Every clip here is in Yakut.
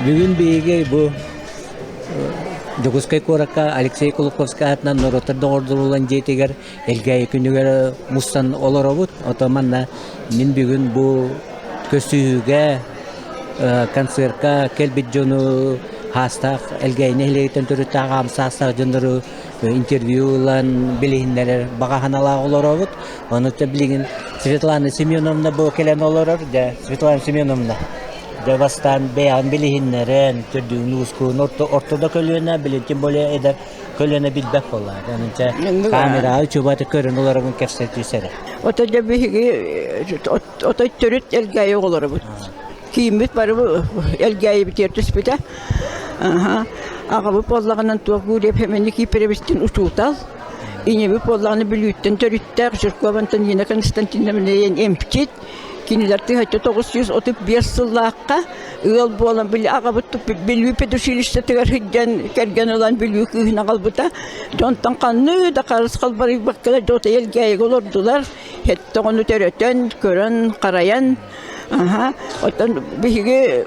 Бүгүн биһиги бу Дьокуускай куоракка Алексей Кулаковскай аатынан норуоттар доҕордоһууларын дьиэтигэр Элгээйи күнүгэр мустан олоробут. Оттон манна мин бүгүн бу көрсүһүүгэ, концертка кэлбит дьону хаастаах Элгээйи нэһилиэгиттэн төрүттээх аҕам саастаах дьоннору интервью ылан билиһиннэрэр баҕа санаалаах олоробут. Ону билигин Светлана Семеновна бу кэлэн олорор. Дьэ, Светлана Семеновна, дьэ бастаан бэйэҕин билиһиннэрэн, төрдүгүн уускуун орто, орто да көлүөнэ, билин тем более эдэр көлүөнэ билбэт буолла. Онон камераҕа үчүгэйдик көрөн олорорун кэпсэтиис эрэ. Ото дьэ биһиги отой төрүт Элгээйи оҕолоробут. Кииммит бары Элгээйибитигэр түспүтэ. Аҕабыт буоллаҕынан туох Гурьев Хемени Киперовичтин учуутал. Ийэбит буоллаҕына Бүлүүттэн төрүттээх Жиркова Антонина Константиновна диэн эмчит. Кинилэр 1935 сыллаахха ыал буолан били аҕабыт Бүлүү педучилищетыгар сылдьан кэргэн ылан Бүлүү кыыһын аҕалбыта. Дьонтон ханны да харыс халбарыйбакка дьота Элгээйигэ олордулар. Сэттэ оҕону төрөтөн, көрөн, харайан аха оттон биһиги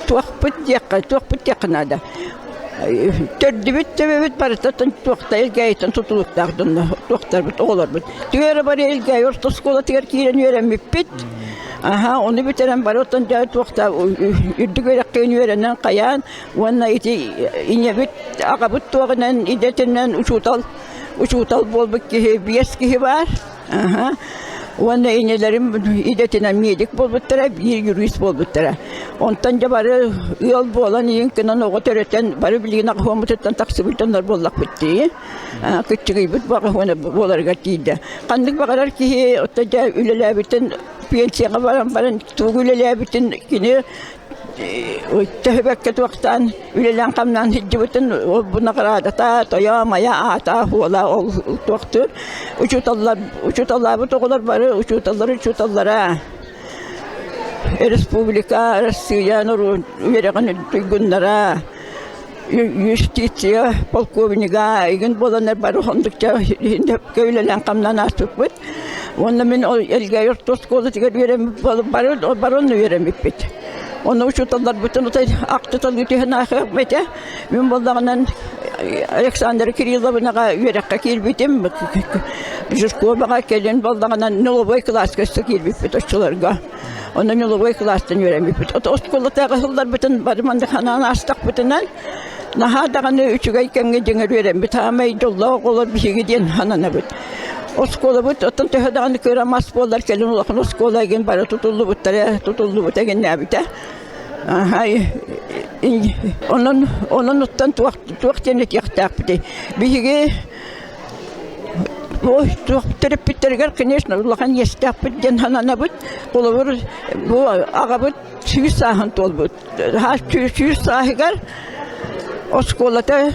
туохпут диэххэ туохпут диэххэ наада төрдүбүт төбөбүт барыта туохта Элгээйиттэн тутулуктаах дьонно туохтарбыт оҕолорбут түөрэ бары Элгээйи орто оскуолатыгар киирэн үөрэммиппит аха ону бүтэрэн бары оттон дьэ туохта үрдүк үөрэххэ үөрэнэн хайаан уонна ити ийэбит аҕабыт туоҕунан идэтинэн учуутал учуутал буолбут киһи биэс киһи баар Аха. Уонна инэлэрим идэтинэн медик буолбуттара, биир юрист буолбуттара. Онтон дьэ бары ыал буолан ийин гынан оҕо төрөтөн бары билигин аҕыһуоммутуттан тахсыбыт дьоннор буоллахпыт дии. Кыччыгыйбыт баҕаһуона буоларыгар тиийдэ. Ханнык баҕарар киһи оттон дьэ үлэлээбитин пенсияҕа баран баран тугу үлэлээбитин кини Төһөбөккө туохтаан үлэлээн-хамнаан сылдьыбытын ол бу наҕараадата тойоо-майа аата уола ол туохтуур учууталлар учууталлаабыт оҕолор бары учууталлар учууталлара республика Россия норуот үөрэҕин туйгуннара юстиция полковнига игин буоланнар бары оннукча сөпкө үлэлээн-хамнаан ааспыппыт. Уонна мин ол Элгээйи орто оскуолатыгар үөрэммит буолан бары бары онно үөрэммиппит. Онно учууталларбытын отой ахтыталыы түһэн аахыам этэ. Мин буоллаҕынан Александра Кирилловнаҕа үөрэххэ киирбитим. Жирковаҕа кэлин буоллаҕынан нулевой кылааска өссө киирбиппит оччолорго. Онно ньулубуой кылаастан үөрэммиппит. Ото оскуолатааҕы сылларбытын бары маннык санаан аастахпытынан наһаа даҕаны үчүгэй кэмҥэ дьиҥэр үөрэммит хаамай дьоллоох оҕолор биһиги диэн сананабыт. Оскуолабыт оттон төһө даҕаны кыра мас буоллар кэлин улахан оскуола игин бары тутуллубуттара тутуллубута игиннээбитэ. Онон онон оттон туох туох диэн этиэхтээхпитий? Биһиги Ой, туох төрөппүттэригэр, конечно, улахан иэстээхпит диэн сананабыт. Холобур, бу аҕабыт сүүс сааһын туолбут. 100 сааһыгар оскуолата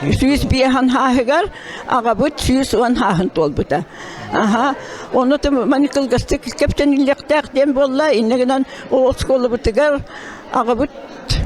105 сааһыгар аҕабыт 110 сааһын туолбута. Аха, ону маны кылгастык кэпсэниллиэхтээх диэн буолла. Инньэ гынан ол оскуолабытыгар аҕабыт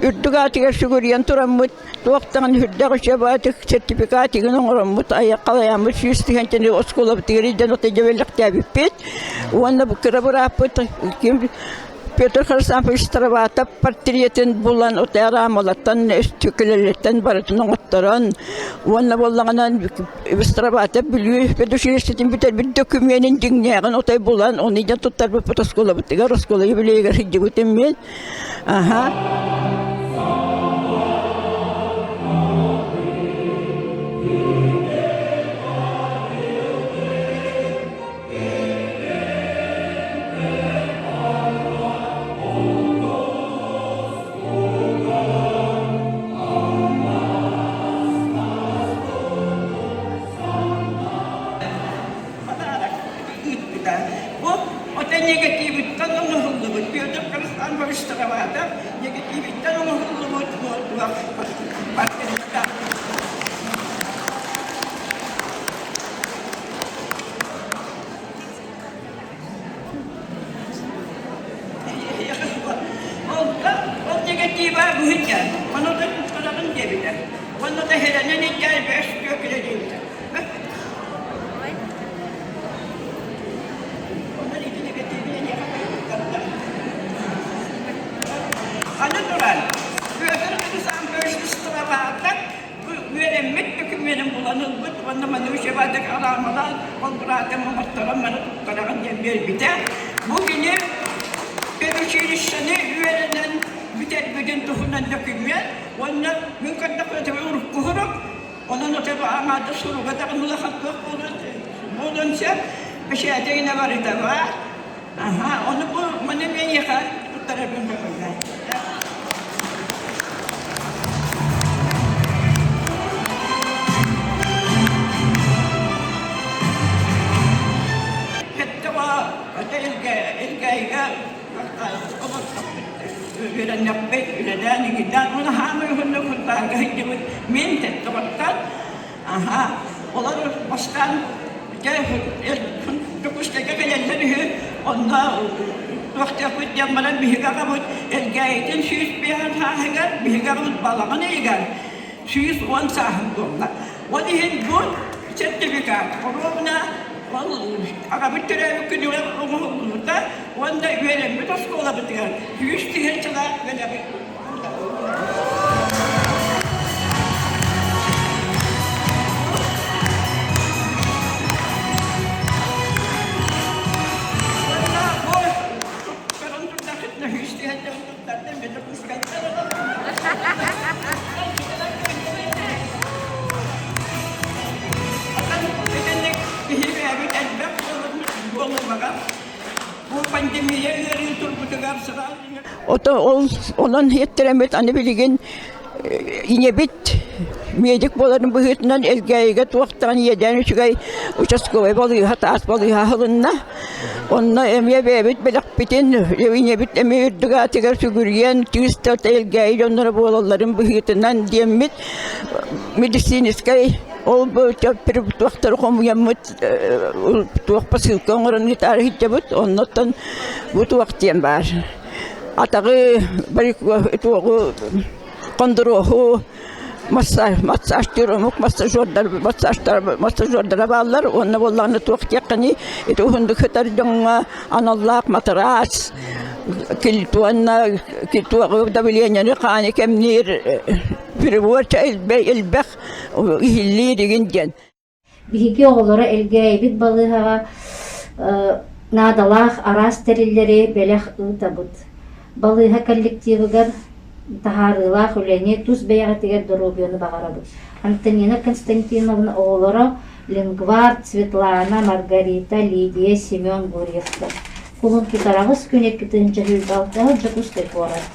үрдүк аатыгар сүгүрүйэн тураммыт Туох даҕаны үрдэх үчүгэй сертификат игин оҥороммут, айаххалайаммыт 100 тыһыынчаны оскуолабытыгар илдьэн отой дьэбэлэхтээбиппит. Уонна бу кыра бырааппыт ким Петр Хрисанфович Староватов портретин булан отой араамалаттан, өстүкүлэлэртэн барытын оҥотторон уонна буоллаҕынан Староватов Бүлүү педучилищетын бүтэрбит дөкүмүөнүн дьиҥнээҕин отой булан ону илдьэн туттарбыппыт оскуолабытыгар, оскуола юбилейыгар сылдьыбытым мин. Аха. Ыыппыта. Бу ото негативыттан оҥоһуллубут Петр Христанович Староватов негативиттэн оҥоһуллубут туох портретта. Онтон ол негатива быһыта, ону да туттараҕын диэбитэ. Уонна да хэрэнэн илдьээр бэс түөкүлэ диэбитэ. аатым оҥотторон маны туттараҕын диэн биэрбитэ. Бу кини педучилищены үөрэнэн бүтэрбитин туһунан дөкүмүөн уонна мин көрдөхпүнэ төбө урукку сурук, онон өтө аҥаардас суруга даҕаны улахан туох буолуон сөп, бэчээтэ гинэ барыта баар. Аха, ону бу маны миэхэ туттарарбын көҥүллээ. Үөрэннэхпит, үлэлээн игидээн, уонна хаамай уһуннук Сунтаарга сылдьыбыт мин Теттоҕоттон аха олор бастаан дьэ Дьокуускайга кэлэллэр үһү, онно туохтуохпут диэн баран биһиги аҕабыт Элгээйитин 105 сааһыгар, биһиги аҕабыт балаҕан ыйыгар 110 сааһын туолла. Ол иһин бу сертификат хоруобуна ол аҕабыт төрөөбүт күнүгэр оҥоһуллубута уонна үөрэммит оскуолабытыгар 100 тыһыынчалаах бэлэҕи Уонна бу туттаран турдахытына 100 тыһыынча туттардым, мен Дьокуускайтан Итинник киһи бэйэбит элбэх буолумаҕа бу пандемия ыарыы турбутугар сразу Ото ол онон иэттэрэммит аны билигин ийэбит медик буоларын быһыытынан Элгээйигэ туохтаан иэдээн үчүгэй участковай балыыһа таас балыыһа аһылынна. Онно эмиэ бэйэбит бэлэхпитин ийэбит эмиэ үрдүк аатыгар сүгүрүйэн кыыс да Элгээйи дьонноро буолалларын быһыытынан диэммит медицинскэй ол бу туохтары хомуйаммыт туох посылка оҥорон ыытаары сылдьабыт. Оннуттан бу туох диэн баар. Атаҕы туоҕу хондуруоһу массажтыыр омук массажердар массажердара бааллар уонна буоллаҕына туох диэххиний ити уһуннук сытар дьоҥҥо аналлаах матараас уонна туоҕу давлениены хааны кэмниир прибор элбэх иһиллиир игин диэн Биһиги оҕолоро Элгээйибит балыыһаҕа наадалаах араас тэриллэри бэлэх ыытабыт. Балыыһа коллективыгар таһаарыылаах үлэни, тус бэйэҕитигэр доруобуйаны баҕарабыт. Антонина Константиновна оҕолоро Лингвард, Светлана, Маргарита, Лидия, Семен Гурьевтар. Кулун тутараҕыс күн 2 2006 Дьокуускай куорат.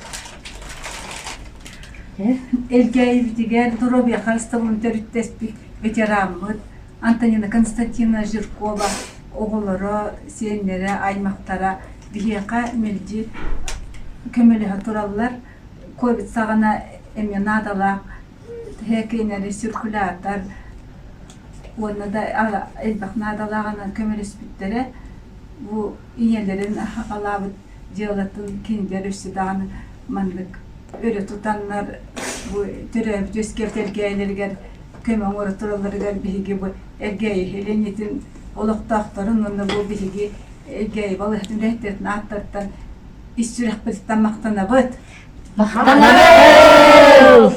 Элгээйибитигэр доруобуйа харыстабылын төрүттэспит ветераммыт Антонина Константиновна Жиркова оҕолоро, сиэннэрэ, аймахтара биһиэхэ мэлдьи көмөлөһө тураллар. Ковид саҕана эмиэ наадалаах тэһээккинэри циркулятор уонна да элбэх наадалааҕынан көмөлөспүттэрэ. Бу ийэлэрин аҕалаабыт дьыалатын кинилэр өссө даҕаны маннык өрө тутаннар бу төрөөбүт үөскээбит элгээйилэригэр көмө оҥоро туралларыгар биһиги бу Элгээйи Ленитин олохтоохторун уонна бу биһиги Элгээйи балыыһатын үлэһиттэрин ааттарыттан ис сүрэхпититтэн махтанабыт. Махтанабыт!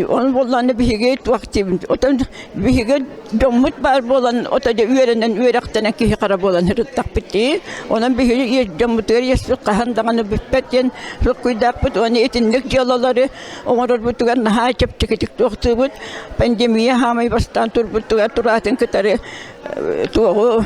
Ол буоллаҕына биһиги туох диибин, отон биһиги дьоммут баар буолан, ото дьэ үөрэнэн үөрэхтэнэн киһи хара буолан сырыттахпыт дии. Онон биһиги дьоммутугар иэспит хаһан даҕаны бүппэт диэн суккуйдаахпыт уонна итинник дьыалалары оҥорорбутугар наһаа чэпчэкитик туохтуубут. Пандемия хаамай бастаан турбутугар тураатын кытары туоҕу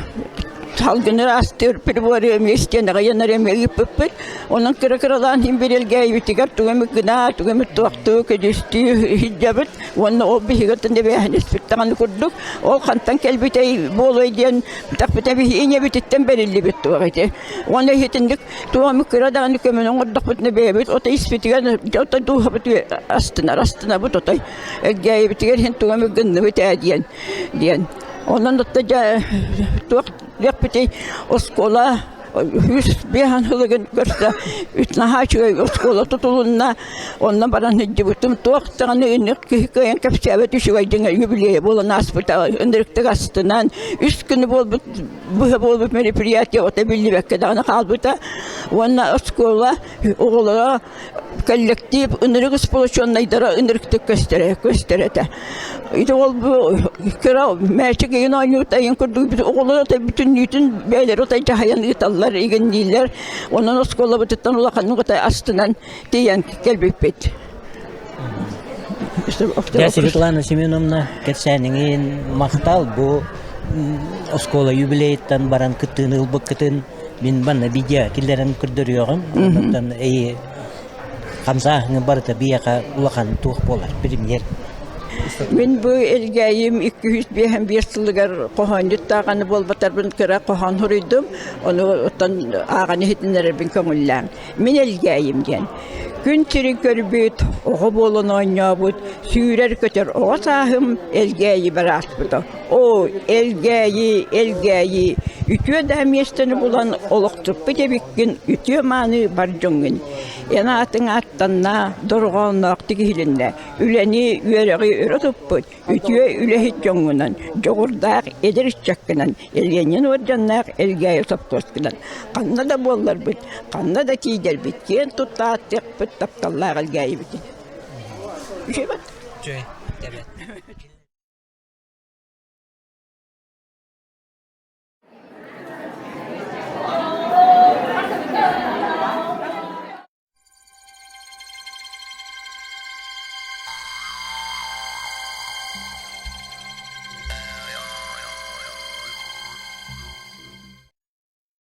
салгыны ыраастыыр приборы эмиэ истиэнэҕэ ыйанар эмиэ ыыппыппыт. Онон кыра-кыралаан иһин бирилгээйбитигэр тугу эмит гына, тугу эмит туохтуу, көдьүүстүү сылдьабыт. Уонна ол биһиги оттон эбээһинэспит даҕаны курдук. Ол хантан кэлбитэй буолуой диэн тахпыта биһи ийэбититтэн бэриллибит туох ити. Уонна итинник туох эмит кыра даҕаны көмөнү оҥордохпутуна бэйэбит ото испитигэр ото дууһабыт астынар астынабыт отой Элгээйибитигэр иһин тугу эмит гынныбыт ээ диэн диэн. Онон отто дьэ туох диэхпитий оскуола 105 сылыгын көрсө үс наһаа үчүгэй оскуола тутулунна. Онно баран сылдьыбытым туох даҕаны инник киһи кыайан кэпсээбэт үчүгэй дьиҥэ юбилейа буолан ааспыта. Ынырыктык астынан үс күнү буолбут быһа буолбут мероприятие ото биллибэккэ даҕаны хаалбыта. Уонна оскуола оҕолоро. Коллектив ынырык сплоченнайдара ынырыктык көстөрө көстөр этэ. Ити ол бу кыра мээчик игин оонньуута игин курдук оҕолор отой бүтүннүүтүн бэйэлэри отой дьаһайан ыыталлар игин дииллэр. Онон оскуолабытыттан улаханнык отой астынан тиийэн кэлбиппит. Дьэ, Светлана Семеновна, кэпсээниҥин махтал бу оскуола юбилейыттан баран кыттыыны ылбыккытын мин манна видео киллэрэн көрдөрүөҕүм. Онтон эйи хамсааһыҥы барыта биһиэхэ улахан туох буолар премьер. Мин бу Элгээйим 255 сылыгар хоһоонньут даҕаны буолбатарбын кыра хоһоон суруйдум. Ону оттон ааҕан иһитиннэрэрбин көҥүллээҥ. Мин Элгээйим диэн. Күн сирин көрбүт, оҕо буолан оонньообут, сүүрэр-көтөр оҕо сааһым Элгээйибэр ааспыта. Оо, Элгээйи, Элгээйи, үтүө да миэстэни булан олохсуппут эбиккин, үтүө мааны бар дьоҥҥун. Эн аатыҥ ааттанна, дорҕоонноохтук иһилиннэ, үлэни, үөрэҕи өрө туппут, үтүө үлэһит дьоҥҥунан, дьоҕурдаах эдэр ыччаккынан, Ленин уордьаннаах Элгээйи сопхуоскунан ханна да буолларбыт, ханна да тиийдэрбит, киэн тутта ааттыахпыт тапталлаах Элгээйибитин. Үчүгэй Үчүгэй, тэбэт.